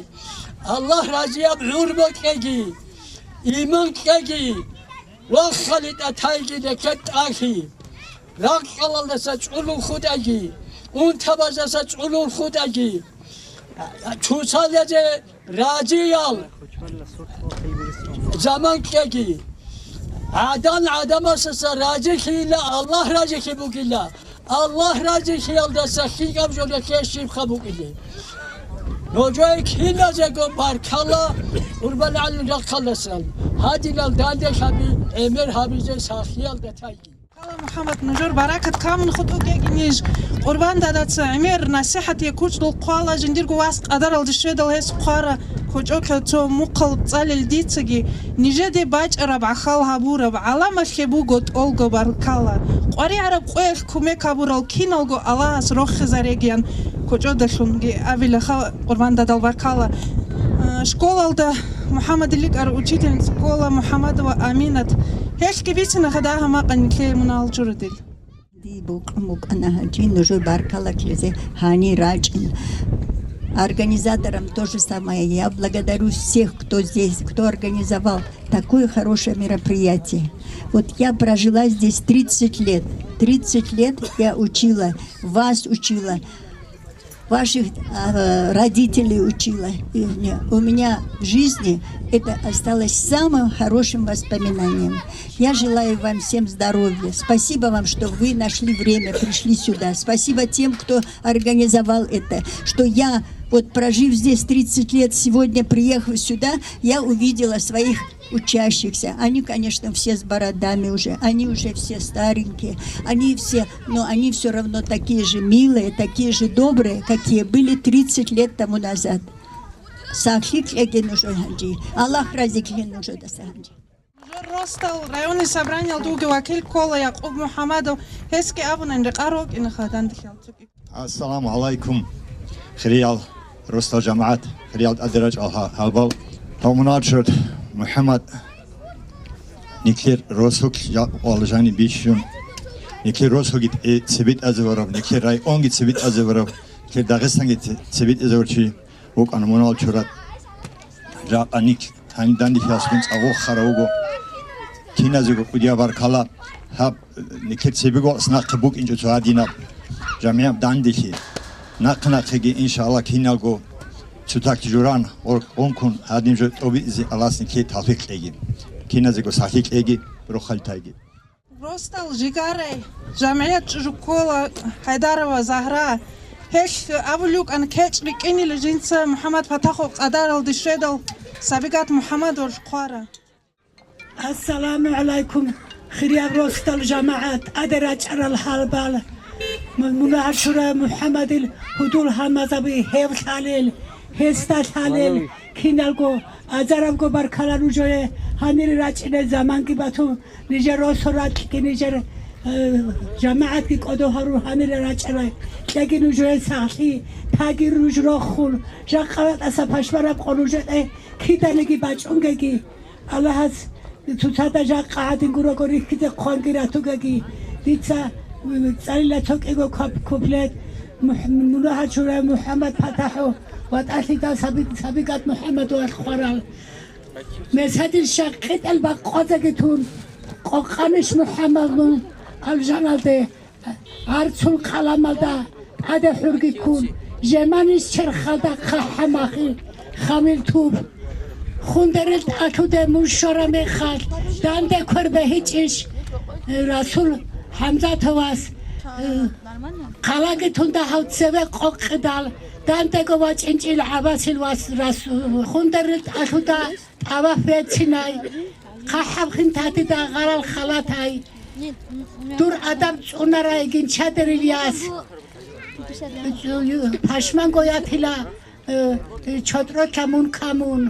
Аллагь разияб гӀумру кьеги, иман кьеги, рохалда тайги нилъер тӀалъи. Ракьалдаса чӀулун хутӀаги, унтабаздаса чӀулун хутӀаги, чуцалазе разиял заман кьеги. ГӀадан гӀадамасдаса разилъийила, Аллагь разилъи бугила. Аллагь разилъиялдаса лъикӀаб жо нилъее щибха букӀине. Нужее киназего баркала КъурбанагӀалил рахъалдасан, гьадинал данделъаби гӀемер гьабизе сахлъиялда тайги. Баркала, МухӀаммад, нужер баракат камун хутӀугеги ниж. Къурбан дадаца гӀемер насихӀатие кучӀдул хъвала, жиндирго вас къадаралде щведал гьес хъвара, кочӀохъе цо мухъал цӀалел дицаги, нижеде бачӀараб гӀахьал гьабураб гӀаламалъе буго тӀолго баркала. КъваригӀараб къоялъ кумек гьабурал киналго Аллагьас рохизарегиян кочӀодалъунги абилаха, Къурбан дадал баркала. Э, школалда МухӀаммадил рикӀкӀар учительница ккола МухӀаммадова Аминат. Гьелъги бицина хадагьа макъа нилъее мунагьал чурудил. Ди букӀун букӀана гьанжи, нужер баркала ккезе гьанир рачӀин. Организаторам то же самое. Я благодарю всех, кто здесь, кто организовал такое хорошее мероприятие. Вот я прожила здесь тридцать лет. Тридцать лет я учила, вас учила, ваших, а, родителей учила. И у меня, у меня в жизни это осталось самым хорошим воспоминанием. Я желаю вам всем здоровья. Спасибо вам, что вы нашли время, пришли сюда. Спасибо тем, кто организовал это, что я, вот прожив здесь тридцать лет, сегодня приехав сюда, я увидела своих учащихся. Они, конечно, все с бородами уже, они уже все старенькие, они все, но они все равно такие же милые, такие же добрые, какие были тридцать лет тому назад. Сахлъи кьеги нужер гьанжи. Аллагь разилъи нужедаса гьанжи. Нужер росдал районный собраниялда вугев вакил ккола Якъуб МухӀаммадов, гьесги абунани рекъарун вукӀинаха данделъиялъул цӀикӀкӀ. Ассаламу гӀалайкум, хириял росдал жамагӀат, хириял тӀаде рачӀал гьа-, гьалбал. Гьав мунагьал чурат МухӀаммад, нилъер росулъ жа-, валажани бищун, нилъер росулги тӀе-, цебетӀазе варав, нилъер районги цебетӀазе варав, нилъер Дагъистанги це-, цебетӀазе варав чи вукӀана мунагьал чурат. Жакъа нилъ гьаниб данделъиялъун цӀа вохарав вуго. Киназего кӀудияб баркала. Гьаб, э, нилъер цебего нахъе букӀинчӀо цо гьадинаб жамигӀаб данделъи. Нахъ-нахъеги, иншаллагь, киналго цутак журан, гъоркь гъункун гьадин жо тӀобитӀизе Аллагьас нилъее тавфикъ кьеги. Киназего сахлъи кьеги, рохалда тайги. Росдал жигарай, жамгӀият чӀужу ккола, ХӀайдарова Загьра. Гьелъ абулев вукӀана, кечӀ рикӀкӀинила жинца МухӀаммад ПатахӀ къадаралде щведал, Сабигат МухӀаммадовалъ хъвара. Ассаламу гӀалайкум, хириял росдал жамагӀат, тӀаде рачӀарал гьалбал. Мун-, мунагьал чурай МухӀаммадил гьудул-гьалмагъзаби гьев лъалел, гьесда лъалел, киналго азарабго баркала нужее гьанире рачӀине заманги батун, нижер росу ракьги, нижер, э, жамагӀатги кӀодо гьарун гьанире рачӀарай. Кьеги нужее сахлъи, таги руж рохун, жакъа ратӀаса пашмараб къо нужее киданиги бачӀунгеги. Аллагьас цоцазда жакъа гӀадин гурого рихьизе хъванги ратугаги. Дица, м, цӀалила цо кӀиго кап-, куплет, МухӀ-, мунагьал чурай МухӀаммад ПатахӀу ва тӀалъидал Саби-, Сабигат МухӀаммадовалъ хъварал. Меседил щакъитӀел бакъвазеги тун, къокъанищ МухӀаммад мун алжаналде, арцул къаламалда тӀаде хӀурги ккун, жеманищ черхалда хъахӀа махи хамил туб. Хундерил тӀалъуде мун щвараб мехалъ, данде квер бегьичӀищ Расул ХӀамзатовас, э, хъалаги тунда гьав цеве къокъидал, дандего вачӀинчӀил ГӀабасил вас Расу-, Хундерил тӀалъуда тӀаваф бецинай, хъахӀаб хин татида гъарал халатай. Дур адаб цӀунарайгин чадарил яс. Пашманго ятила, э, э, чотӀролъа мун камун.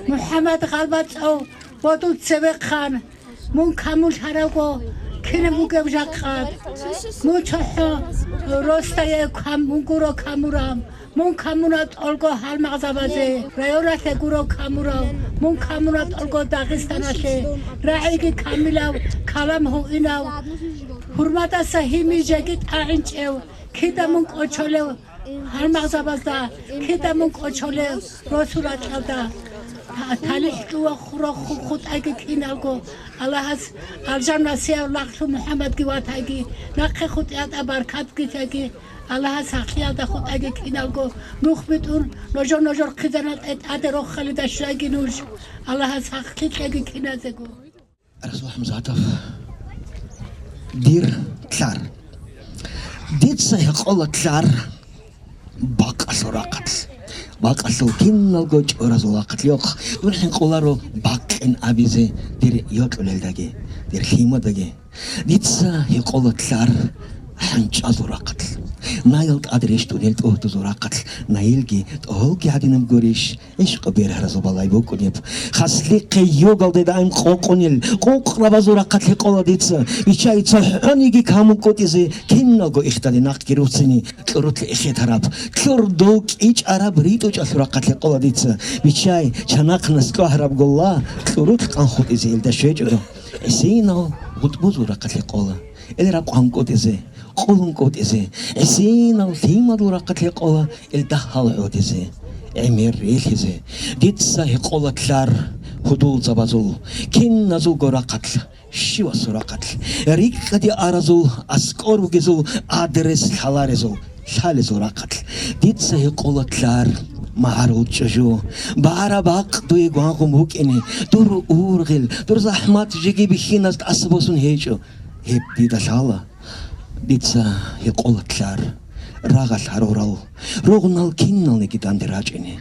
МухӀаммад гъалбацӀав бодул цевехъан. Мун камулъараго, кинаб бугеб жакъа? Мун цохӀо росдае кам-, мун гуро камурав. Мун камуна тӀолго гьалмагъзабазе, районалъе гуро камурав. Мун камуна тӀолго Дагъистаналъе. РагӀиги камилав, калам гьуинав. ХӀурматаса гьими жеги тӀагӀинчӀев. Кида мун кӀочолев? Гьалмагъзабазда кида мун кӀочолев росу ракьалда. Та-, талихӀ чӀува хурахъ хутӀайги киналго, Аллагьас алжанасияв лагълъу МухӀаммадги ватайги, нахъе хутӀиятӀа баркатги теги, Аллагьас сахлъиялда хутӀайги киналго, нух битӀун, ножо-ножор хъизанал тӀе-, тӀаде рохалида щвайги нуж, Аллагьас сахлъи кьеги киназего. Расул ХӀамзатов, дир лъар. Дица гьекъола лъар бакъалъул рахъалъ. Бакъалъул киналго чӀоразул рахъалъ йохъ. Дун хӀинкъуларо бакъин абизе дир йокьулелдаги, дир лъимадаги. Дица гьекъола лъар хӀанчӀазул рахъалъ. Наял тӀад рещтӀунел тӀугьдузул рахъалъ. Наилги тӀогьолги гӀадинаб гурищ? ГӀишкъ бергьаразул балай букӀунеб. Хаслихъе югалде даим къокъунел, къукърабазул рахъалъ гьекъола дица. Бичай цохӀониги камун кӀутӀизе, киналго ихтали нахъги руцини, кьурулъе эхетараб, кьурдул кӀичӀараб ритӀучӀалъул рахъалъ гьекъола дица. Бичай чанахъ наслу гьараб гулла, кьурулъ къанхъутӀизе илда щвечӀого. ГӀисинал гъутӀбузул рахъалъ гьекъола. Ил ракъван кӀутӀизе, къулун кӀутӀизе, гӀисинал лъимадул рахъалъ гьекъола, ил дагьал гӀодизе, гӀемер релъизе. Дица гьекъола лъар гьудулзабазул, киназулго рахъалъ, щивасул рахъалъ, рикӀкӀаде аразул, аскӀор бугезул, адрес лъаларезул, лъалезул рахъалъ. Дица гьекъола лъар магӀарул чӀужу, багьараб бакъ дуе гвангъун букӀине, дур ургъел, дур захӀмат жеги бихьиназ тӀаса босун гьечӀо. Гьеб дида лъала. Дица гьекъола лъар, рагъалъ гьарурал, ругънал киналниги данде рачӀине.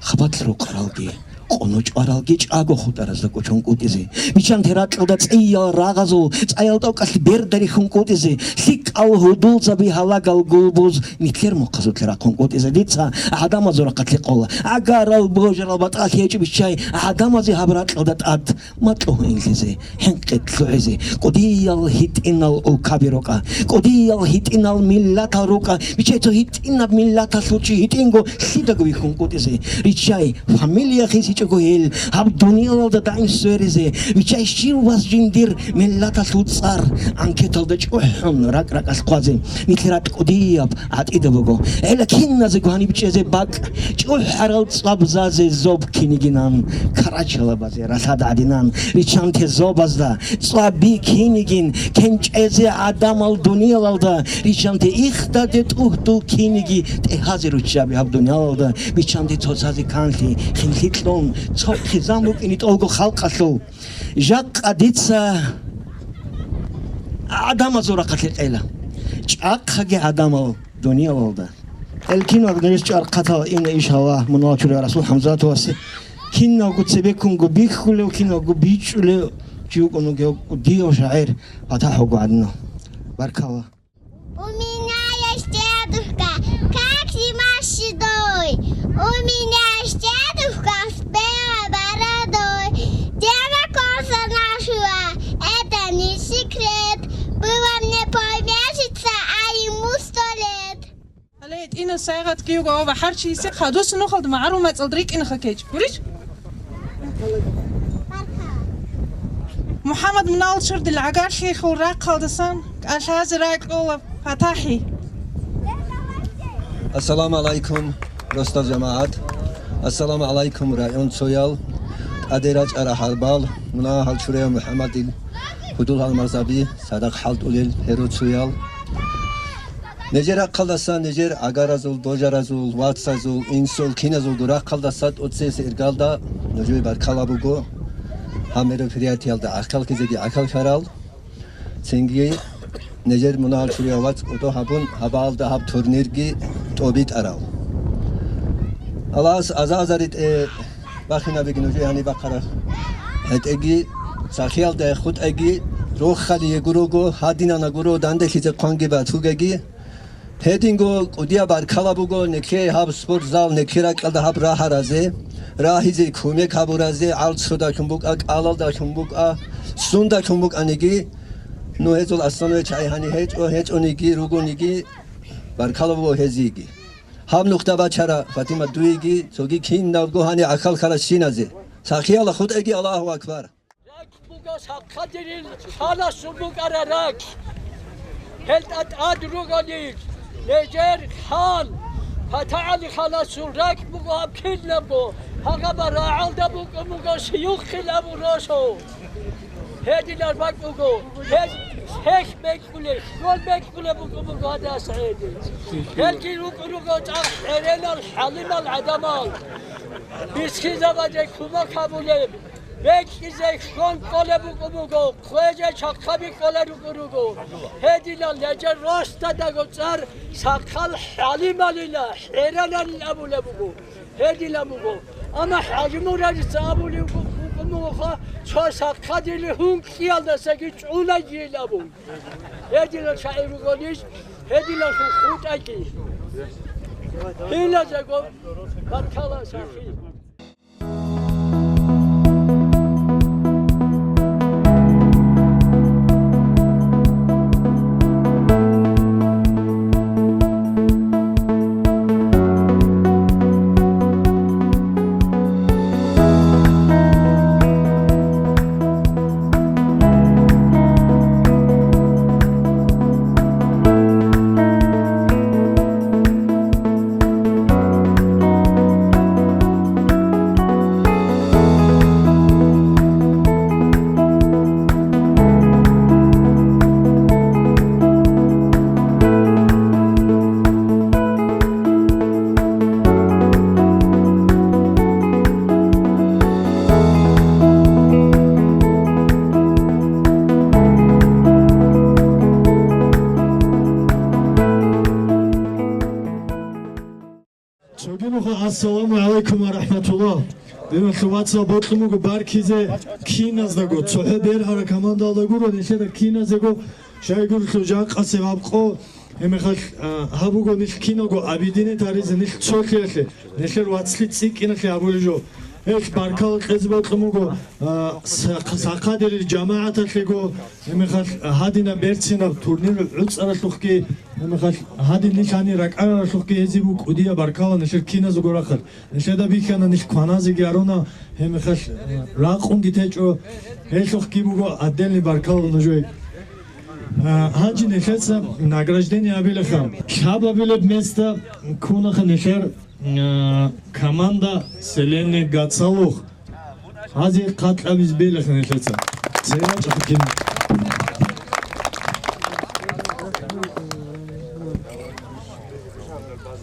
Хабалъ рукъаралги, къоно чӀваралги чӀаго хутӀаразда кӀочон кӀутӀизе. Биччанте ракьалда цӀиял рагъазул, цӀаял тӀокӀалъ берда рихьун кӀутӀизе. ЛъикӀал гьудулзаби гьалагал гулбуз нилъер мухъазулъе рахъун кӀутӀизе. Дица гӀадамазул рахъалъ гьекъола. ГӀагарал божарал батӀалъи гьечӀо биччай гӀадамазе гьаб ракьалда тӀад. Макьу гьуинлъизе, хӀинкъи лъугӀизе, кӀудиял гьитӀинал улкаби рукӀа, кӀудиял гьитӀинал миллатал рукӀа, бичай цо гьитӀинаб миллаталъул чи гьитӀинго лъидаго вихьун кӀутӀизе, ричай фамилия хисичӀого гьел, гьаб дуниялалда даим сверизе, бичай щив вас жиндир миллаталъул цӀар анкеталда чӀухӀун ракӀ-ракӀалъ хъвазе, нилъер ратӀ кӀудияб гӀатӀида буго. ГӀела киназе гьаниб чӀезе бакӀ, чӀухӀарал цӀвабзазе зоб кинигинан, карачалабазе ралъад гӀадинан, ричанте зобазда цӀваби кинигин, кенчӀезе гӀадамал дуниялалда, ричанте ихдаде тӀугьдул киниги тӀегьазе руччаби гьаб дуниялалда, бичанте цоцазе канлъи, хинлъи кьун, цо хъизан букӀине тӀолго халкъалъул. Жакъа дица гӀадамазул рахъалъе кьела. ЧӀахъаги гӀадамал дуниялалда. Гьел киналго гьес чӀархъатал ина иш гьава, мунагьал чурай Расул ХӀамзатовасе. Киналго цебеккунго бихьулев, киналго бичӀчӀулев чи вукӀун вугев дияв шагӀир ПатахӀ вуго гӀадинав. Баркала. У меня есть дедушка, как зима седой. У меня есть дедушка с белой бородой. Дед оконца нашего, это не секрет. Было мне полмесяца, а ему сто лет. Гьале гьитӀинас сайгъатги йиго ва гьар чиясе хадусан нухалда магӀарул мацӀалда рикӀкӀинаха ккечӀ. Гурищ? МухӀаммад, мунагьал чурай дир гӀагарлъиялъул рахъалдасан кӀалъазе ракӀалда ПатахӀи. Ассаламу гӀалайкум, росдал жамагӀат. Ассаламу гӀалайкум, район цоял, тӀаде рачӀарал гьарбал, мунагьал чураяв МухӀаммадил гьудул-гьалмагъзаби, цадахъ хӀалтӀулел гьерой цоял. Нижер рахъалдаса, нижер гӀагаразул, божаразул, вацазул, инсул, киназулго рахъалдаса тӀоцебесеб иргалда нужее баркала буго гьаб мероприятиялда гӀахьаллъизеги гӀахьаллъарал. Цинги нижер мунагьал чураяв вац кӀодо гьабун, гьабалда гьаб турнирги тӀобитӀарал. Аллагьас аза-азаритӀе бахинабиги нужее гьаниб бахъараб гьетӀеги, сахлъиялда хутӀеги, рохалие гурого, гьадинана гуро, данделъизе хъванги батугеги. Гьединго кӀудияб баркала буго нилъее гьаб спортзал, нилъер ракьалда гьаб рагьаразе, рагьизе кумек гьабуразе, гӀалцудалъун букӀа, кӀалалдалъун букӀа, сундалъун букӀаниги. Ну, гьезул основной чагӀи гьаниб гьечӀо, гьечӀониги, ругониги, баркала буго гьезиеги. Гьаб нухда бачара, Фатима, дуеги, цоги киналго гьаниб гӀахьаллъаращиназе. Сахлъиялда хутӀеги, Аллагьу акбар! Ракь буго сахлъадерил халасул букӀараб ракь. Гьел тӀад ругони, нижер хан, ПатахӀали халасул ракь буго гьаб кинабго, гьагъаб рагӀалда букӀун буго Сиюхъил абуралъул. Гьединал бакӀ буго, гьел гьелъ бекь кколеб, щол бекь кколеб букӀун буго гьадаса гьедин. Гьелги рукӀун руго цӀакъ хӀеренал, хӀалимал гӀадамал. Мискинзабазе кумек гьабулеб, бекьизе щон кколеб букӀун буго, хъвезе чахъаби кколел рукӀун руго. Гьединал нижер росдаго цӀар сахлъал хӀалималила, хӀераналин абулеб буго. Гьединаб буго. Амма ХӀажимурадица абулеб букӀун бугоха, цо сахлъадили гьункӀкӀиялдасаги чӀунайин абун. Гьединал шагӀир ругонищ, гьединалъул хутӀаги. Гьелдазаго баркала, сахлъи. Цоги нуха, ассаламу гӀалайкум ва рахӀматуллагь. Диналъул вацал, бокьун буго баркизе киназдаго, цохӀо бергьараб командалда гуро, нилъеда киназего щайгурелъул жакъасеб гьаб къо, гьебмехалъ, а, гьаб буго нилъ киналго объединить гьаризе, нилъ цолъиялъе, нилъер вацлъи цӀикӀкӀиналъе гьабулеб жо. Гьелъ баркала кьезе бокьун буго, а, сах-, сахлъадерил жамагӀаталъего, гьебмехалъ гьадинаб берцинаб турнир гӀуцӀаралъухъги, гьебмехалъ гьадин нилъ гьанир ракӀараралъухъги гьезие буго кӀудияб баркала нилъер киназего рахъалъ. Нилъеда бихьана нилъ кваназеги гьаруна, гьебмехалъ, э, ракъунги течӀо, гьелъухъги буго отдельный баркала нужее. Э, гьанже нилъеца награждение гьабилаха. Лъабабилеб место ккунаха нилъер, э, команда «Селение Гацалух». Гьазе хъат кьабизе белаха нилъеца. Церача хукин.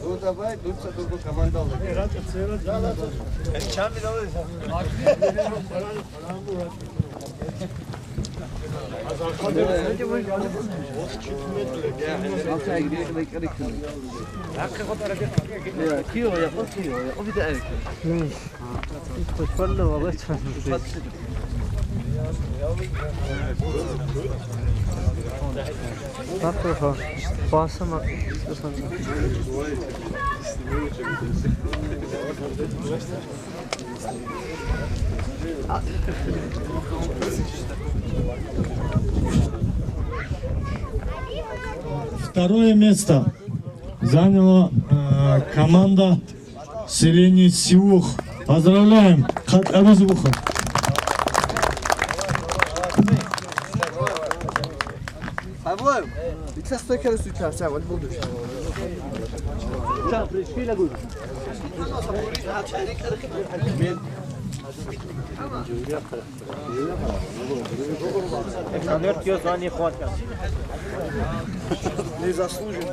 Ну, давай, дуца другу командал. Второе место заняла, э, команда селения Сиух. Поздравляем! Хъат абиз буха. Абулав, итлъа стойка русу итлъа, всё, вот буду. Конверт ёзани хватка. Не заслужен.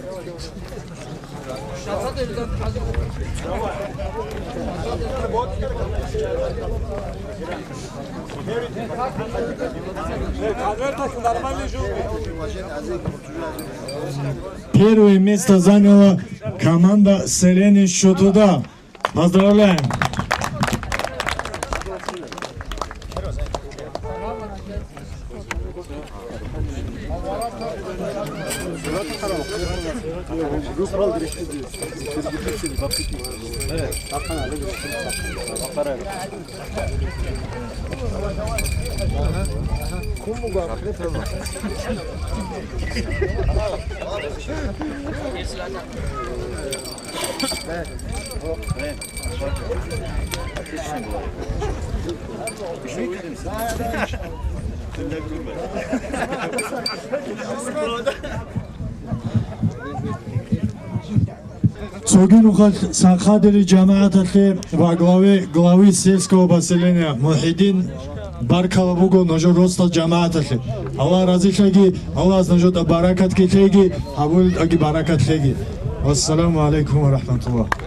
Первое место заняла команда селения Щутуда. Поздравляем! Цоги нухалъ Сахадири жамагӀаталъе ва главе, главы сельского поселения Мухьидин баркала буго нужер росдал жамагӀаталъе. Аллагь разилъаги, Аллагьас нужеда баракат килъеги, гьабулелдаги баракат лъеги. Вассаламу гӀалайкум ва рахӀматуллагь.